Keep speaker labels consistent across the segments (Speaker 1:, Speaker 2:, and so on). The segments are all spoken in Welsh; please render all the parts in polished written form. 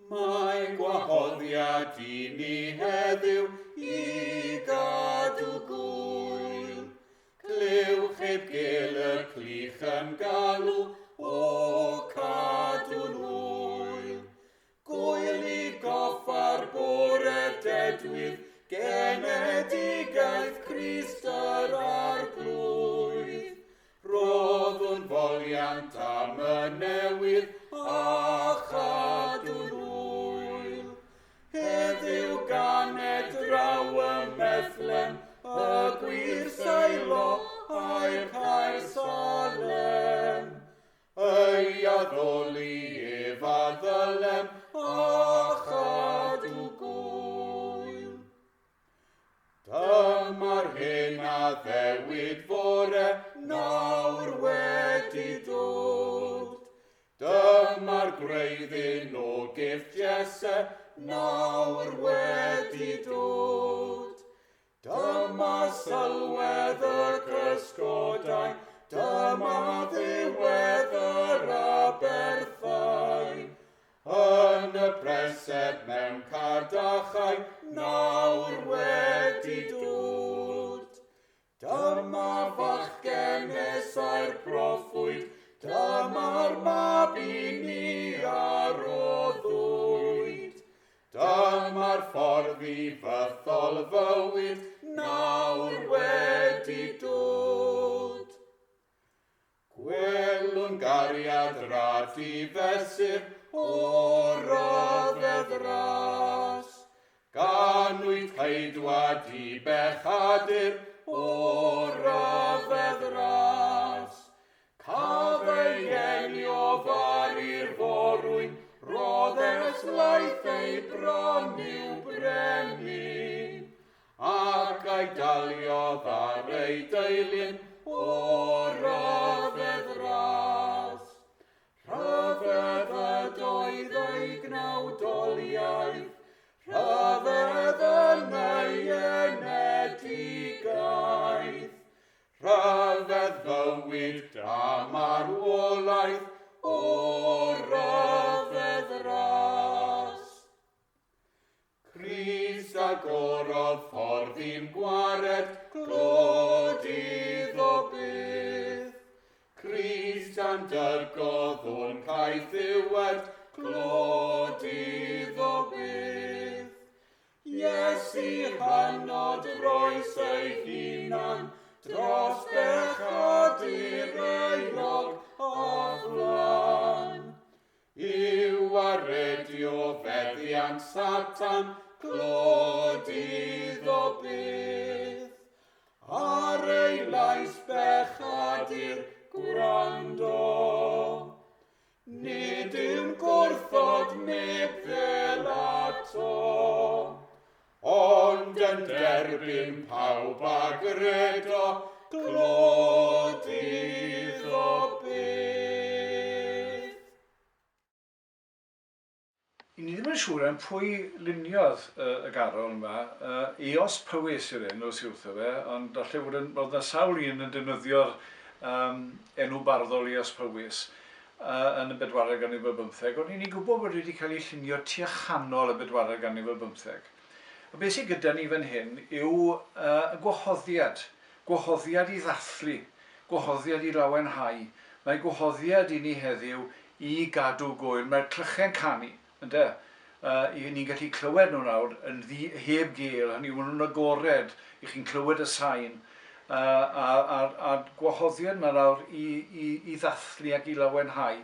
Speaker 1: Mae gwahoddiad i ni heddiw i gadw gŵyl. Clywch heb gil y clych yn galw, o cadw'n hwyl. Gŵyl i goffa'r bore dedwydd, genedigaeth Crist yr Arglwydd. Rhoddwn foliant am y newydd a chadw'n hwyl. Heddiw ganed draw ym Methlem y gwir Seilo a'r Caer Salem. Ei addoli ef a ddylem a chadw gŵyl. Dyma'r hyn a ddewid fore nawr wedi dod. Dyma'r gwreiddyn o gift Jesse nawr wedi dod. Dyma sylwedd y cysgodau, dyma ddiwedd yr aberthau. Yn y preseb mewn cadachau nawr wedi dod. Dyma fachgen nesau'r proffwyd, dyma'r mab i ni a roddwyd. Dyma'r ffordd i fythol fywyd nawr wedi dod. Gwelwn gariad rad i fesur o ryfedd ras. Ganwyd ceidwad i bechadur o ryfedd ras. Caf ei eni o Fari'r forwyn, roddes laeth ei bron i'w brenin. Ac a'i daliodd ar ei deilyn o ryfedd ras. Rhyfedd ydoedd ei gnawdoliaeth, rhyfedd yn ei enedigaeth. Rhyfedd fywyd a marwolaeth o ryfedd ras. Crist agorodd ffordd i'n gwared, clod iddo byth. Crist a'n dygodd o'n caethiwed, clod iddo byth. Iesu hynod roes ei hunan, dros bechadur euog a flan. Yw waredu o feddiant Satan, clod iddo byth. Ar ei lais bechadur gwrando. Nid yw'n gwrthod neb fel ato, ond yn derbyn pawb a gredo, clod iddo byth.
Speaker 2: I ni ddim yn siŵr am pwy luniodd y, y garol yma. Uh, Eos Powys yw'r enw sydd wrtho fe, ond falle fod yn, roedd yna sawl un yn defnyddio'r um, enw barddol Eos Powys uh, yn y bedwaredd ganrif ar bymtheg, ond i ni'n gwybod bod wedi cael ei llunio tua chanol y bedwaredd ganrif ar bymtheg. A beth sydd gyda ni fan hyn yw uh, y gwahoddiad, gwahoddiad i ddathlu, gwahoddiad i lawenhau. Mae gwahoddiad i ni heddiw i gadw gŵyl. Mae'r clychau'n canu, ynde? Uh, i ni'n gallu clywed nhw nawr yn ddi, heb gel, hynny yw, maen nhw'n agored, i chi'n clywed y sain, uh, a, a, a gwahoddiad yma nawr i, i, i ddathlu ac i lawenhau.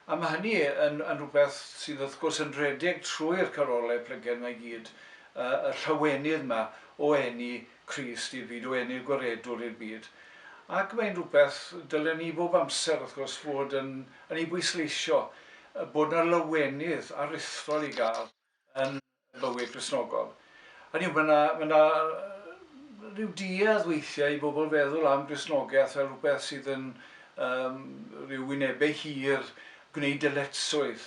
Speaker 2: A mae hynny yn, yn rhywbeth sydd wrth gwrs yn rhedeg trwy'r carolau plygen yma i gyd, uh, y llawenydd yma o eni Crist i'r byd, o eni'r Gwaredwr i'r byd. Ac mae'n rhywbeth dylen ni bob amser wrth gwrs fod yn, yn ei bwysleisio, bod 'na lawenydd aruthrol i gael yn bywyd Cristnogol. Hynny yw, mae 'na, mae 'na rhyw duedd weithiau i bobl feddwl am Gristnogaeth fel rhywbeth sydd yn um, rhyw wynebau hir, gwneud dyletswydd.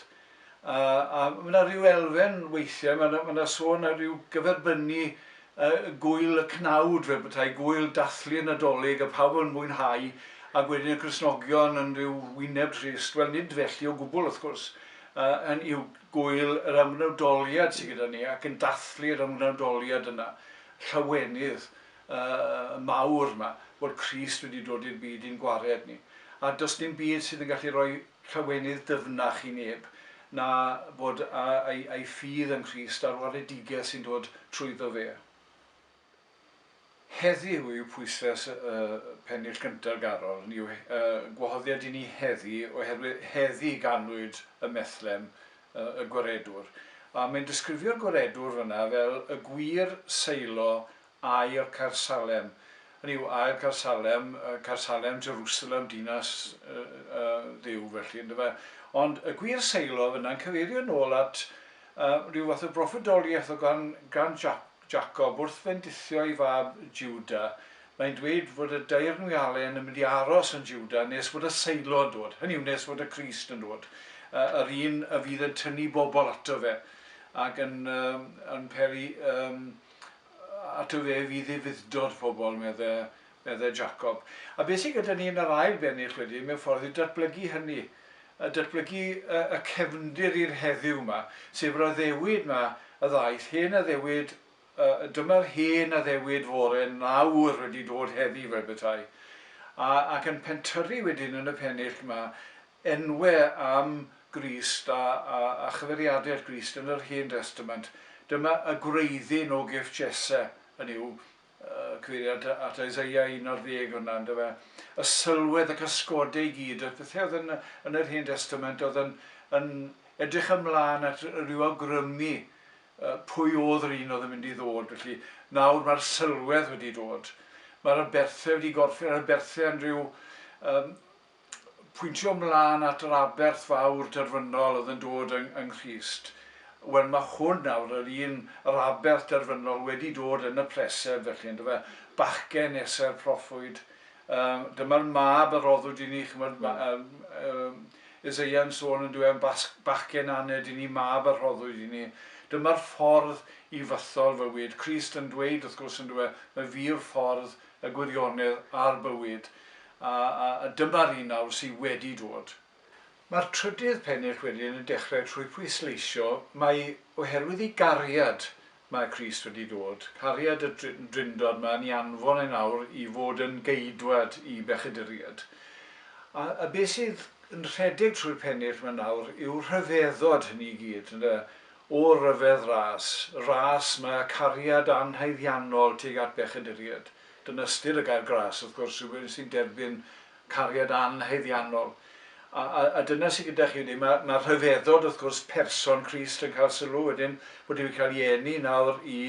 Speaker 2: A, a mae 'na rhyw elfen weithiau, mae 'na, mae 'na sôn ar ryw gyferbynnu uh, gwyl y cnawd fel petai, gwyl dathlu y Nadolig a pawb yn mwynhau, ac wedyn y Cristnogion yn rhyw wyneb trist. Wel, nid felly o gwbl, wrth gwrs. Yn yw gwyl yr ymgnawdoliad sydd gyda ni ac yn dathlu'r ymgnawdoliad yna, llawenydd mawr yma, bod Crist wedi dod i'r byd i'n gwared ni. A does dim byd sydd yn gallu rhoi llawenydd dyfnach i neb na bod ei ffydd yng Nghrist a'r waredigaeth sy'n dod trwyddo fe. Heddiw yw pwyslais y pennill gyntaf Garol, hynny yw gwahoddiad i ni heddi, oherwydd heddi ganwyd ym Methlem y Gwaredwr. A mae'n disgrifio'r Gwaredwr fan'na fel y gwir Seilo aur Caersalem. Hynny yw, aur Caersalem, Caersalem, Jerusalem, dinas Dduw felly, yndyfe? Ond y gwir Seilo fan'na'n cyfeirio nôl at rhyw fath o broffwydoliaeth o gan, gan Jacob, wrth fendithio ei fab Judah, mae'n dweud fod y daearnwialen yn mynd i aros yn Judah nes fod y Seilo yn dod, hynny yw, nes fod y Crist yn dod, yr un a fydd yn tynnu bobl ato fe ac yn, yn peri ato fe fydd ufudd-dod pobl, medde, medde Jacob. A beth sydd gyda ni yn yr ail bennill wedyn, mewn ffordd, yw datblygu hynny, datblygu y cefndir i'r heddiw 'ma, sef yr addewid 'ma a ddaeth, hen addewid, dyma'r hen addewid fore nawr wedi dod heddi fel petai, a, ac yn pentyrru wedyn yn y pennill 'ma enwe am Grist a, a, a chyfeiriadau at Grist yn yr Hen Destament. Dyma y gwreiddyn o gyff Jesse, hynny yw, cyfeiriad at Isaiah 11 hwnna, yndyfe? Y sylwedd ac ysgodau i gyd, y pethau oedd yn, yn yr Hen Testament oedd yn, yn edrych ymlaen at rhyw awgrymu pwy oedd yr un oedd yn mynd i ddod. Felly nawr mae'r sylwedd wedi dod. Mae'r aberthau wedi gorffen, yr aberthau yn rhyw um, pwyntio mlân at yr aberth fawr terfynol oedd yn dod yng, yng Nghrist. Wel, mae hwn nawr, yr un, yr aberth derfynol wedi dod yn y preseb, felly, yndyfe? Bachgen Eser proffwyd. Um, dyma'r mab a roddwyd i ni, chymod, um, um, Isaiah yn sôn yn dweud bachgen aned i ni, mab a rhoddwyd i ni. Dyma'r ffordd i fythol fywyd. Crist yn dweud, wrth gwrs, yn dweud, mae fi yw'r ffordd, y gwirionedd a'r bywyd. A, a, a dyma'r un nawr sydd wedi dod. Mae'r trydydd pennill wedyn yn dechrau trwy pwysleisio mai oherwydd ei gariad mae Crist wedi dod, cariad y Drindod 'ma yn ei anfon e nawr i fod yn geidwad i bechaduriaid. A, a beth sydd yn rhedeg trwy'r pennill 'ma nawr yw rhyfeddod hynny i gyd, ynde? O ryfedd ras, ras mae cariad anhaeddiannol tuag at bechaduriaid. Dyna ystyr y gair gras, wrth gwrs, rhywun sy'n derbyn cariad anhaeddiannol. A, a, a dyna sydd gyda chi wedyn. Mae, mae rhyfeddod, wrth gwrs, person Crist yn cael sylw wedyn, bod wedi cael ei eni nawr i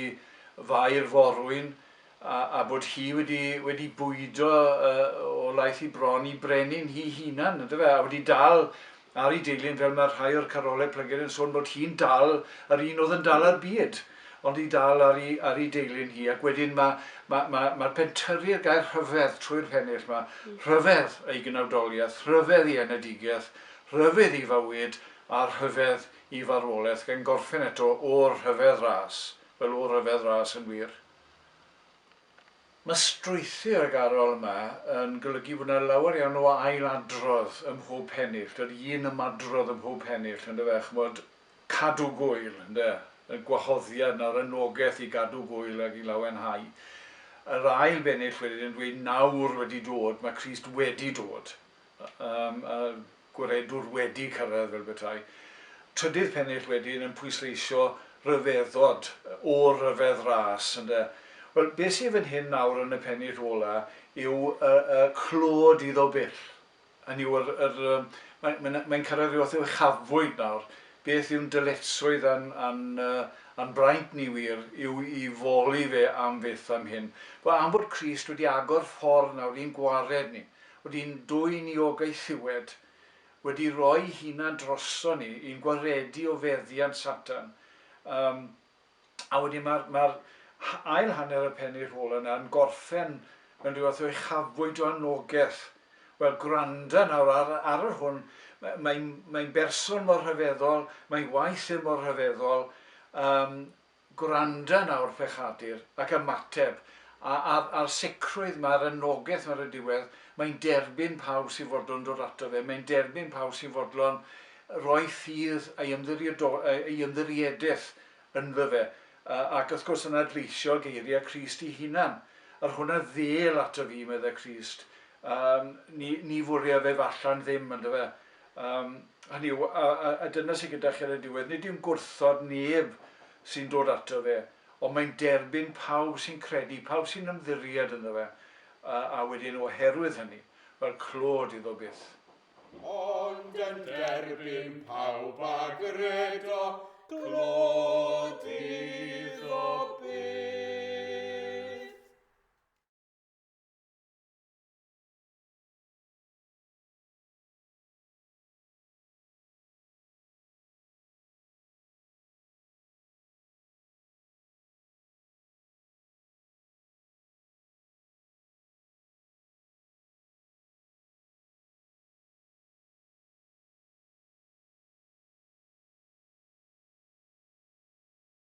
Speaker 2: Fair Forwyn, a, a bod hi wedi, wedi bwydo o laeth i bron i brenin hi hunan, yndyfe, a wedi dal ar ei deilyn fel mae rhai o'r carolau plygain yn sôn bod hi'n dal yr un oedd yn dal ar byd, ond i dal ar ei, ar ei deilyn hi, ac wedyn mae, mae, mae, mae'r pentyrru'r gair rhyfedd trwy'r pennill 'ma, rhyfedd ei gnawdoliaeth, rhyfedd ei enedigaeth, rhyfedd ei fywyd, a rhyfedd ei farwolaeth, gan gorffen eto o'r rhyfedd ras, fel o ryfedd ras yn wir. Mae strwythur y garol yma yn golygu bod yna lawer iawn o ailadrodd ym mhob pennill, yr un ymadrodd ym mhob pennill, yndyfe, ch'mod, cadw gŵyl, ynde, y gwahoddiad 'na, yr anogaeth i gadw gŵyl ac i lawenhau. Yr ail bennill wedyn yn dweud nawr wedi dod, mae Crist wedi dod, yym, y Gwaredwr wedi cyrraedd fel petai. Trydydd pennill wedyn yn pwysleisio rhyfeddod, o ryfedd ras, ynde. Wel, be sydd fan hyn nawr yn y pennill ola yw y, y clod iddo byth. Hynny yw, yr, yr, mae'n, mae'n, mae'n cyrraedd rhyw fath o uchafbwynt nawr. Beth yw'n dyletswydd a'n, a'n, a'n braint ni wir yw i foli fe am fyth am hyn. Wel, am fod Crist wedi agor ffordd nawr i'n gwared ni. Wedi'n dwyn i o gaethiwed, wedi rhoi hunan droson ni, i'n gwaredu o feddiant Satan. Um, a wedyn mae'r ma ail hanner y pennill ola yna yn gorffen mewn rhyw fath o uchafbwynt o anogaeth. Wel, gwranda nawr ar, ar yr hwn, mae'n mae, mae berson mor rhyfeddol, mae waith e mor rhyfeddol, um, Gwranda nawr, pechadur, ac ymateb, a, a'r, a'r sicrwydd 'ma, yr anogaeth 'ma ar y diwedd, mae'n derbyn pawb sy'n fodlon dod ato fe, mae'n derbyn pawb sy'n fodlon roi ffydd a'i ei ymddiriedaeth ynddo fe, ac wrth gwrs yn adleisio geiriau Crist ei hunan. Yr hwn a ddêl ato fi, meddai Crist, um, ni, ni fwria fe fallan ddim, ynddo fe. Um, hynny yw, a, a, a dyna sydd gyda chi ar y diwedd, nid yw'n gwrthod neb sy'n dod ato fe, ond mae'n derbyn pawb sy'n credu, pawb sy'n ymddiried ynddo fe, a, a wedyn oherwydd hynny, fel clod iddo byth.
Speaker 1: Ond yn derbyn pawb a gredo, clod iddo.